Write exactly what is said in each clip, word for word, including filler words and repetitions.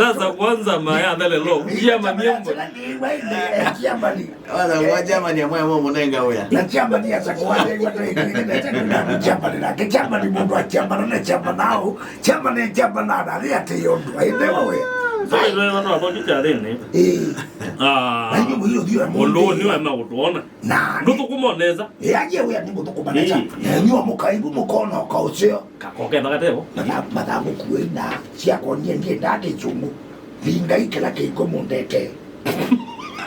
Sasa kwanza maya thelelo. Chairman yembo. Chairman. Wala wa chairman ya mwe mo munenga uya. Na chairman ya sakuwa ya kwa kwa kwa kwa chairman na chairman mundu wa chairman na chairman nao. Chairman ya chairman na na ya te yondu. Ai ndewa we. Sasa ndio watu wa bodi cha thini. Eh. Ah. Na hiyo hiyo ndio ya mundu ni wa makutuona. Na ndũthũkũma nesa. Ĩ, aje wĩa nĩ mũthũkũma nesa. Ĩ. Na inyuĩ mũkaivu mũkona ũka ũseo. Kakoketha katevo. Matha-, mathangũ kuĩ na syakonie ndiendaa kĩsũngũ. Vingai kĩla kĩngo mũndete.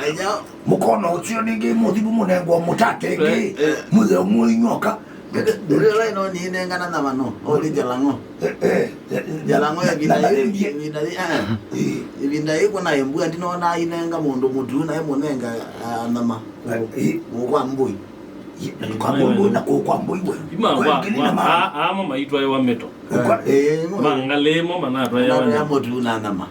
Anya. Mũkona ũseo nĩngĩ mũthivu mũnengwa mũtate ĩngĩ. Eh, eh. Mũtheo mũinyoka. Ndĩla ĩno nĩnengana na vano. Oli jalang'o. Eh, eh, eh, jalang'o ya vinda. Na ĩvinda ĩ, ah. Eh. Ĩvinda ĩ kuna embua ndinona inenga mũndũ mũtu na ĩmũnenga, ah, nyama. Ĩ. Kũũ kwa mbũi. Ĩ, na kũũ kwa mbũi, na kũũ kwa mbũi we. Ima kwa, kwa, kwa, a-, amo maitwaĩwa mĩto. Kwa, ĩ, ĩ, mo. Mangalĩ mo manatwaĩwa. Manatwaĩwa mĩto. Mũtu na nyama.